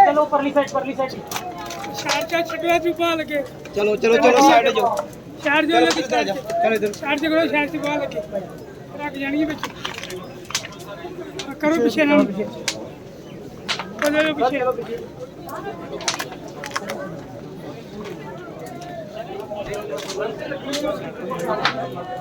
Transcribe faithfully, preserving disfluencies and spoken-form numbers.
चलो, परली साइड, परली साइड। शारजा छड्डो, तू बाहर लगे। चलो, चलो, चलो, साइड जाओ। शारजा लगे, चलो इधर। शारजा करो, शारजा बाहर लगे। रख जानी है बच्चे। करो पीछे ना। चलो पीछे।